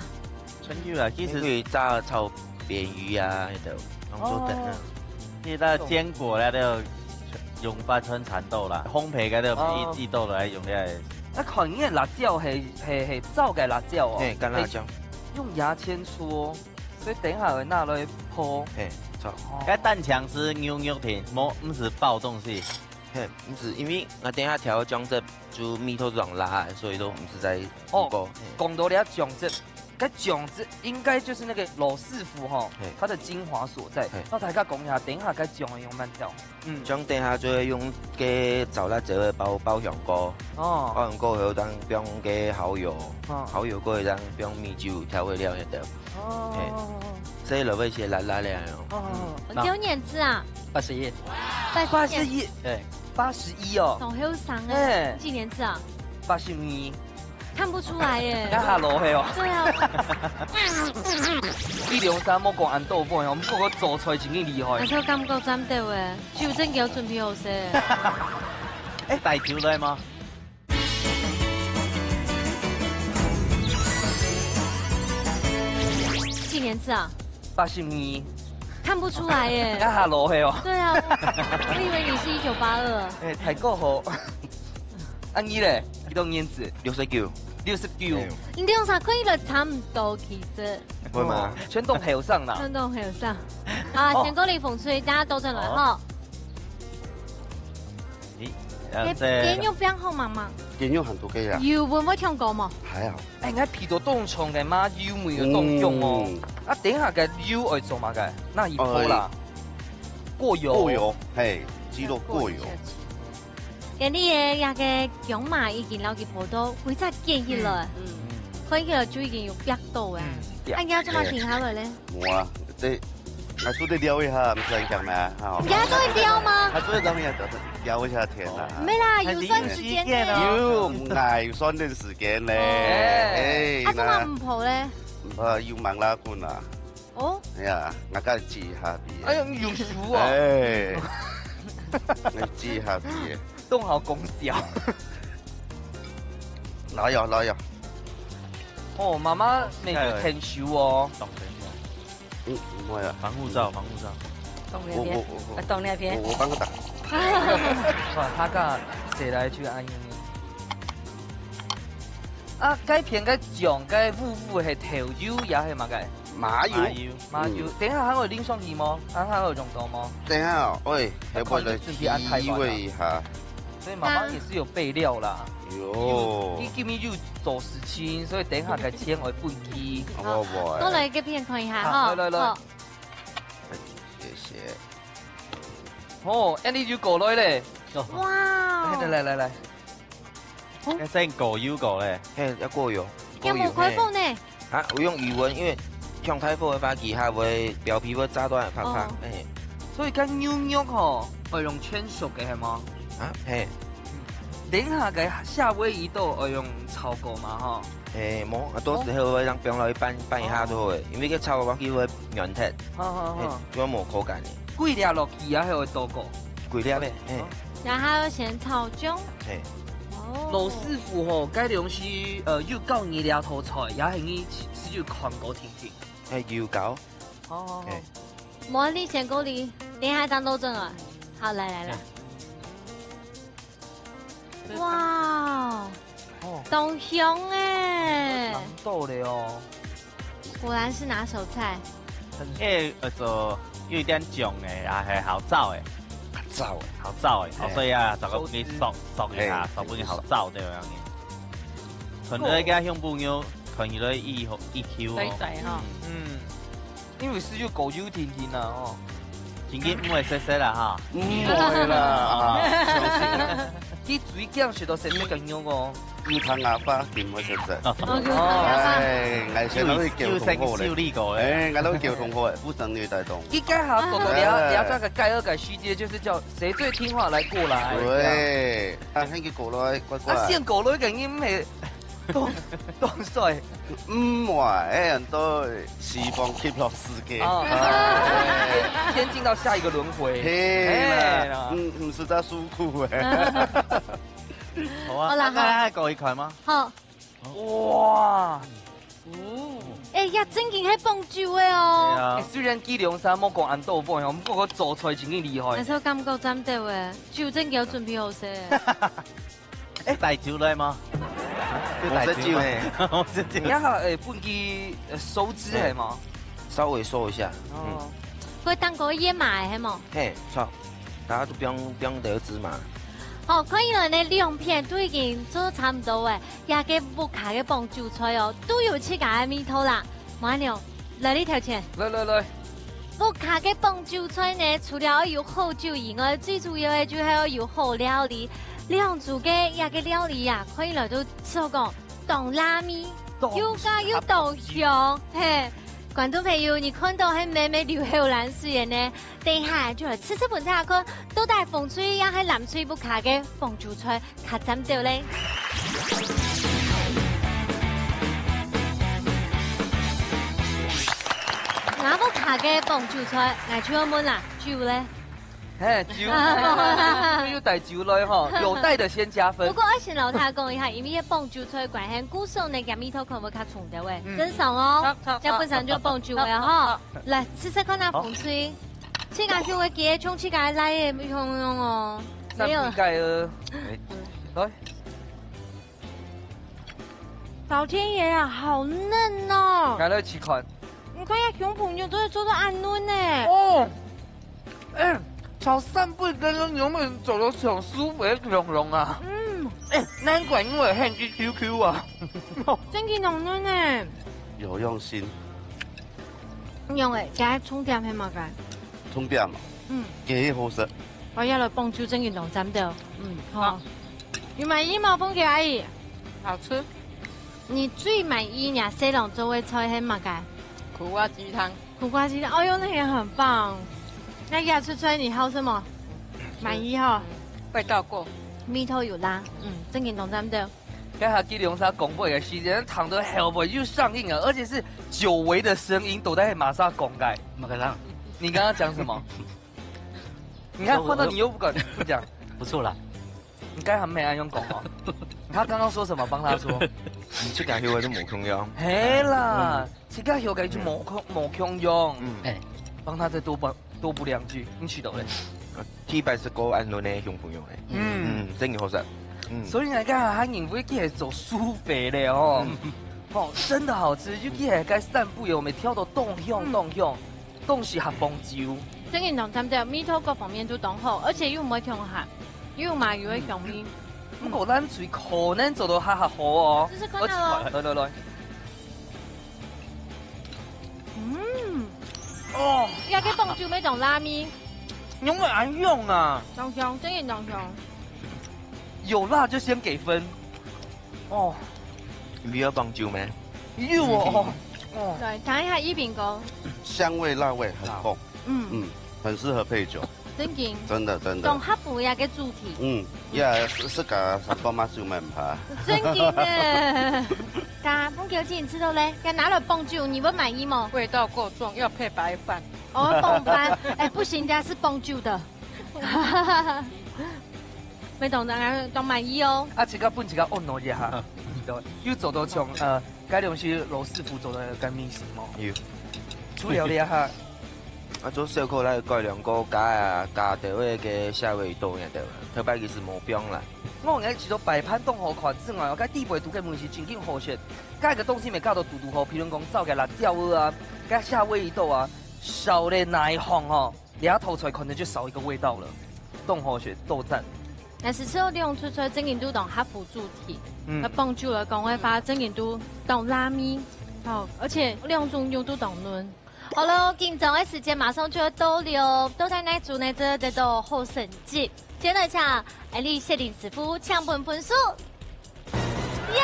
春捲啦，其實可以炸炒鯿魚啊，那種，用做等啊。哦。其實它的堅果啦，都用發春蠶豆啦，烘焙个都哦。一，一豆來用个。那看你个辣椒係，係，係燥个辣椒哦。嘿，乾辣椒。係 用牙籤戳，所以等一下會拿來泡。嘿，著。哦。該單淨係牛肉片，無，毋係包東西。嘿，毋係，因為𠊎等下調个醬汁就味道當辣，所以都毋係在哦，火鍋。嘿。講到這醬汁，該醬汁應該就是那個羅師傅吼，嘿。它的精華所在。嘿。摎大家講一下，等一下該醬愛用麼个調。 嗯。醬等下就會用該燥辣椒个爆，爆香菇。哦。爆香菇後，正放該蠔油。哦。蠔油過後，正放米酒調味料那兜。哦。嘿。所以落去先辣辣了喲。哦。嗯。幾多年次啊？八十一。八十一。八十一。對。八十一哦。當後生哎。哎。幾年次啊？八十二。 看不出來耶。該下落去哦。對啊。你兩儕莫講恁多話哦，毋過做菜真个厲害。還係感覺賺到誒，就真个有準備好勢。哎，帶酒來嗎？幾年次啊？八十二。看不出來耶。該下落去哦。對啊，我以為你是一九八二。哎，太過好。 啊，你咧？幾多年次？六十九。六十九。哎喲。你兩儕看起來差毋多，其實。會嗎？哦，全都後生啦。全都後生。好，哦。先過你風吹，等下倒轉來吼。好。咦，你，呃，這，你肉片好吂？肉片還OK啊。油分會忒高無？還好。哎，𠊎鼻到當重个嘛，油味有當重哦。嗯。啊，等一下个油愛做麼个？哪一步啦？哎。過油。過油，嘿，雞肉過油。過油下去。 今日个這个薑嫲已經摎佢泡到規隻捲起來，嗯，嗯。看起來就已經有煏到誒。嗯，煏。啊，你愛做麼个停下來咧？無啊，這，𠊎做得撩一下，毋使恁驚咩？吼。你還做得撩嗎？還做得撩一下，撩一下天啊。無啦，有算時間个。有，𠊎有算點時間咧。哦。哎，啊，做麼个毋泡咧？毋泡，又忙啦，滾啦。 哦。哎呀，𠊎該擠下去。哎呀，你有熟哦。哎，你擠下去。當好功效。來喲，來喲。哦，媽媽乜有𢯭手哦。當然啦。嗯，毋會啊。防護罩，防護罩。動那邊，我，我，我，啊，動那邊。我，我幫他打。哇，他个誰來去安逸？啊，該片个醬，該烏烏係豆油也係麼个？麻油。麻油。 麻油，嗯。等一下還會淋上去無？還，還會用到無？等一下哦，喂，還會來準備安排完啊。提味一下。所以媽媽也是有備料啦。有。有，佢今日有做事情，所以等一下該錢會分佢。好，好，好。過來這片看一下哈。好，來，來，來。好。謝謝。哦，恁樣就過來咧。哇哦。來，來，來，來，來。 哦。該先過油過咧。嘿，愛過油，過油，有無開火呢？嘿。啊，𠊎用餘溫，因為上大火个話，佢還會表皮會炸到很怕怕，哦。嘿。所以該牛肉吼，愛用全熟个係無？啊，嘿。等一下个夏威夷豆愛用炒過嘛吼？嘿，無，啊，到時候會讓放落去拌，拌一下就好了，哦。因為該炒个話，佢會軟忒，好，好，好。嘿，就無口感了。幾粒落去啊，還會倒過？幾粒咧，嘿。哦。 然後先炒香。嘿。哦。羅師傅吼，該東西，呃，有教你這道菜，也係你自己看過定定？嘿，有教。好，好，好。嘿。無，你先過來，等一下正倒轉來。好，來，來，來。嘿。哇哦，哦。當香欸。嚐到了哦。果然是拿手菜。很，欸，呃，做有一點醬欸，也係好燥欸。燥欸。好燥欸，哦，嘿。所以啊，就講你縮，縮一下，嘿，縮分佢好燥，對吧？可能該香檳油，可能有一，一Q哦。對，對，吼。嗯。嗯。因為係有高油甜甜啊，吼。今日毋會食食啦哈。毋會啦，啊，相信啦。佢最驚食到食食个肉哦。有聽阿爸，佢毋會食食。OK，哦。哎，𠊎先都會溝通好咧。有，有識修理過咧。哎，𠊎都會溝通好咧，不准虐待動物。佢該下做到了，哎。了這個該二個世界，就是叫誰最聽話來過來。對，啊，喊佢過來，乖乖。啊，先過來个人毋係 當，當帥。毋會，哎，人都西方極樂世界。哦。哎。先進到下一個輪迴。嘿啦，哎啦。嗯，毋使再受苦哎。好啊，好啦，啊，再來過一款嗎？好。哇。哦。哎呀，正經係放酒个哦。對啊。哎，雖然佢兩儕無講恁多話哦，毋過佢做菜真經厲害。但是我感覺真對誒，酒正經有準備好勢。 哎，帶酒來嗎？有帶酒嗎？紅色酒呢？紅色酒。你看，哎，分佢，呃，收汁係嗎？稍微收一下。哦。嗯。會當个芫荽係無？嘿，著。大家都放，放點芝麻。好，看起來呢，兩片都已經做差毋多誒，這個屋下个放酒菜哦，都有自家个味道啦。 馬牛，來你頭前。來，來，來。屋下个放酒菜呢，除了愛有好酒以外，最主要个就係愛有好料理。兩組个這個料理啊，看起來都試講當辣味，當又加又當香，嘿。觀眾朋友，你看到係妹妹流口瀾水个呢，等一下就來試試分大家看，到底紅隊也係藍隊屋下个放酒菜 較讚兜咧。𠊎屋下个放酒菜，𠊎就愛問啦，酒咧？嘿，酒，哎，有帶酒來吼，有帶的先加分。不過愛先摎大家講一下，因為這放酒菜關係，故所呢，佢味道可能會較重兜誒，嗯。正常哦，著，著，著。這本身就放酒个吼。著，著，著。來，試試看啊，好。紅隊。自家就會記得像自家个倈仔一樣樣哦。沒有。三杯蓋了。哎。來。 老天爺啊，好嫩哦！來，來試看。你看這香噴噴，做得做到恁嫩呢。哦，哎，炒三杯雞肉，你有沒有做到像酥皮香香啊？嗯。哎，難怪你會喊佢QQ啊。正經當嫩呢。有用心。用誒，加重點係麼个？重點嘛。嗯。幾好食。我也來幫助正經當讚兜。嗯，好。好。 有滿意無，鳳姐阿姨？好吃。你最滿意若細郎做个菜係麼个？苦瓜雞湯。苦瓜雞湯，哎喲，那也很棒。那這出菜你好食無？滿意吼？嗯，味道夠。味道有啦，嗯，正經當讚兜。剛才吉良沙廣播个時間，唱到後背又上癮了，而且是久違的聲音，都在馬上講解。麼个啦？你剛剛講什麼？你看，換到你又不敢，不講。不錯啦。 你剛才還沒恁樣講哦。他剛剛說什麼？幫他說。你自家曉个都無共樣。係啦，嗯。自家曉个就無共，無共樣。嗯。哎。幫他再多補，多補兩句，你試著咧？第一擺食過恁樣个香噴噴个。嗯。嗯，正經好食。嗯。所以人家還認為佢係做酥皮咧哦。嗯。哦，真的好吃，尤其係該三杯哦，有沒有，調到當香，嗯。當香。 當時還放酒。正經當讚兜，味道各方面都當好，而且又毋會忒鹹，又有麻油个香味。嗯。毋過咱喙可能做到較較好哦。試試看啊。來，來，來。嗯。哦。這個放酒乜當辣味。仰會恁樣啊？當香，正經當香。有辣就先給分。 哦。你有放酒沒？有哦。哦。來，嚐一下一品哥。香味、辣味很夠。嗯。嗯，很適合配酒。正經。真的，真的。當合乎這個主題。嗯，呀，自，自家三包麻酒蠻怕。正經个。大家，鳳姐，你試著咧？要拿來放酒，你會滿意嗎？味道夠重，要配白飯。哦，放飯。哎，不行，人家是放酒的。 沒懂，當然當滿意哦。啊，自家分自家按摩一下。對，有做到像，呃，該東西羅師傅做个該味緒無？有。除了這下。啊，做小可來改良過加啊，加兜个夏威夷豆奶對吧？頭擺其實無放啦。我愛除了擺盤當好看之外，該底背肚个東西正經好食。該個東西乜加到堵堵好，譬如講炒个辣椒啊，該夏威夷豆啊，少了哪一項哦？ 這道菜可能就少一個味道了。當好食，當讚。但是食兩出菜正經都當合乎主題，嗯。該放酒來講个話，正經都當辣味，哦，而且兩種肉都當嫩。好了，緊張个時間馬上就要到了，到底哪組呢，做得到好成績？接下來請𠊎俚雪玲師傅請分分數。耶！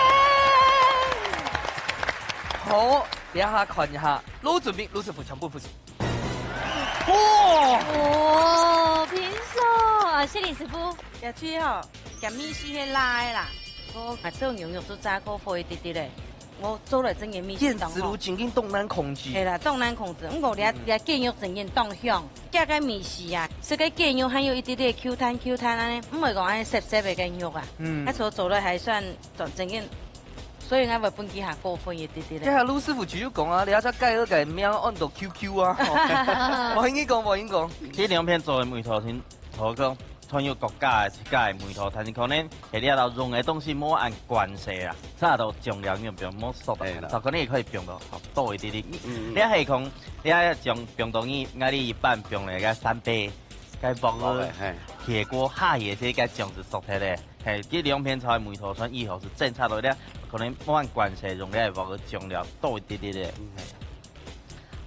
好，這下看一下，老準備，老師傅請分分數。哇！哦，平手啊，雪玲師傅。這喙吼，鹹味緒係辣个啦。𠊎買做牛肉都炸過火一滴滴咧。 𠊎做來正經味緒當好。電磁爐正經當難控制。係啦，當難控制。毋過這，嗯。這雞肉正經當香，這个味緒啊，食个雞肉還有一滴滴Q彈Q彈恁呢，毋會講恁呢澀澀个雞肉啊。嗯。啊，所以做了還算正經，所以𠊎會分佢較高分一滴滴咧。這下盧師傅就有講啊，這隻雞肉个名安到QQ啊。無應該講，無應該講。這兩片做个味道挺 好个，全有各家个自家个味道，但是可能係這兜用个東西無恁慣勢啊，差到醬料用用無熟到，係啦。就可能也可以用到多一滴滴。嗯，嗯。你係講，你係用用到你，𠊎哩一般用个該三杯，該鑊个，鑊个，嘿。鐵鍋下也係該醬汁熟忒咧。嘿，這兩片菜味道算以後係正差到咧，可能無恁慣勢用个鑊个醬料多一滴滴咧。嗯。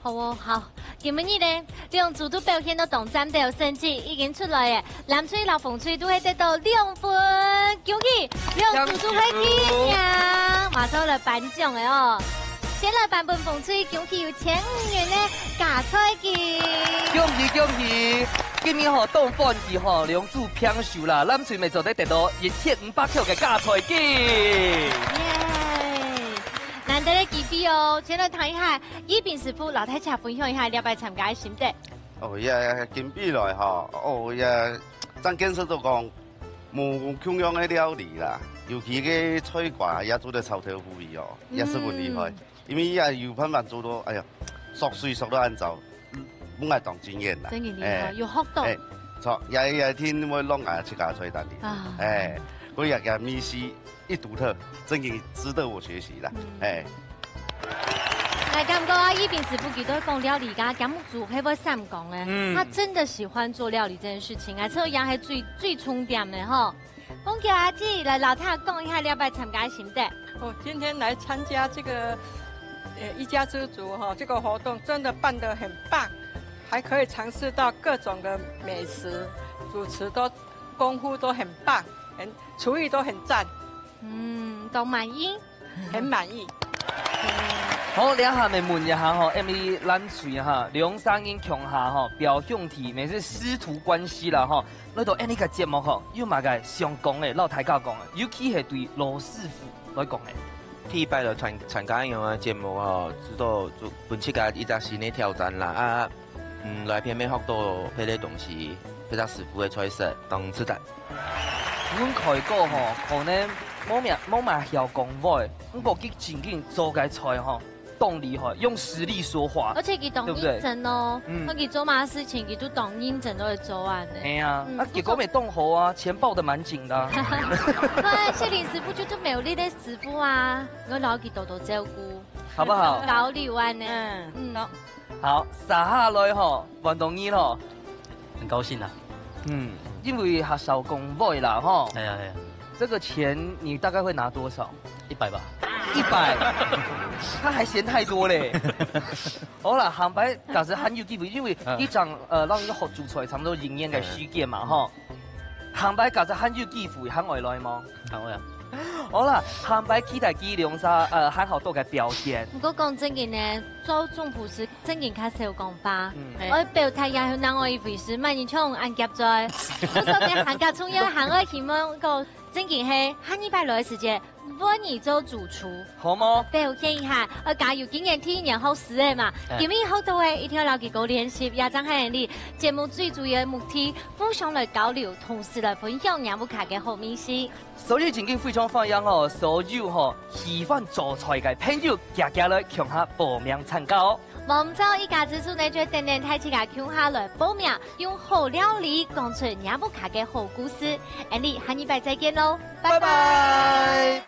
好哦，好。今晡日呢，兩組都表現到當讚，表成績已經出來了。藍隊摎紅隊都係得到兩分，恭喜兩組都係第一名。馬上來頒獎了哦！先來頒分紅隊，恭喜有千五元个加菜金。恭喜恭喜！今日吼當歡喜吼，兩組平手啦，藍隊乜做得得到一千五百塊个加菜金。耶！難得个機會哦，先來談一下 宜賓師傅摎大家分享一下這擺參加个心得。哦，這今晡來吼，哦，這正經實在講，無共樣个料理啦，尤其个菜瓜也做得炒豆腐皮哦，也十分厲害。嗯。因為也有辦法做到，哎呀，縮水縮到恁糟，嗯，分𠊎當驚豔啦。真个厲害，哎，有學到。哎，著，也，也聽𠊎摎𠊎自家菜單哩。啊。哎，所以也，也味緒 一獨特，真个值得我學習啦。嗯。哎。𠊎感覺啊，宜賓師傅佢都講料理家，兼煮係會閃光个，嗯。他真的喜歡做料理這件事情啊，這樣係最，最重點个吼。紅球阿姊來摎大家講一下這擺參加个心得。哦，今天來參加這個，呃，一家之煮哈，這個活動真的辦得很棒，還可以嘗試到各種的美食，主廚都功夫都很棒，很，廚藝都很讚。 嗯，當滿意。很滿意。好，這下𠊎問一下吼，𠊎俚藍隊哈，兩儕人共下吼，表兄弟乜係師徒關係啦吼，來到𠊎俚个節目吼，有麼个想講个，摎大家講个，尤其係對老師傅來講个。第一擺來參，參加恁樣个節目吼，知道就分自家一隻新个挑戰啦。啊， 嗯，來片面學到別个東西，別隻師傅个菜色，當自然。分開過吼，可能無麼，無麼曉講話，毋過佢正經做个菜吼，當厲害，用實力說話，而且佢當認真哦，對不對？嗯。佢做麼个事情，佢都當認真都會做恁呢。係啊，嗯，啊，結果乜當好啊，錢包得蠻緊的啊。對，謝林師傅就係苗栗个師傅啊，𠊎摎佢多多照顧，好不好？交流恁呢。嗯，嗯。好。 好，接下來吼，換到你咯。很高興啊。嗯，因為較少講話啦吼。哎呀，哎呀。這個錢你大概會拿多少？一百吧。一百？他還嫌太多嘞。好啦，下擺假使還有機會，因為嗯。你正，呃，讓你學煮菜差不多一年个時間嘛，嗯。吼。下擺假使還有機會，還會來無？還會啊。好啦，下擺期待佢兩儕，呃，還好多个表現。毋過講正經呢， 做總廚師正經較少講話，嗯。愛表達也係另外一回事，莫人像恁夾嘴。所以呢，還較重要，還愛希望講正經係下二擺來个時節，換你做主廚。好無？表現一下，愛加油，今年第一年學師个嘛，哎。今日學到个一定愛摎佢多練習，也正係你節目最主要个目的，互相來交流，同時來分享若屋下个好味緒。 所以正經非常歡迎吼，所有吼喜歡做菜个朋友，遽遽來共下報名參加哦。無毋著，一家之煮呢，就等等大自家共下來報名，用好料理講出若屋下个好故事。𠊎俚下二擺再見咯，拜拜。拜拜。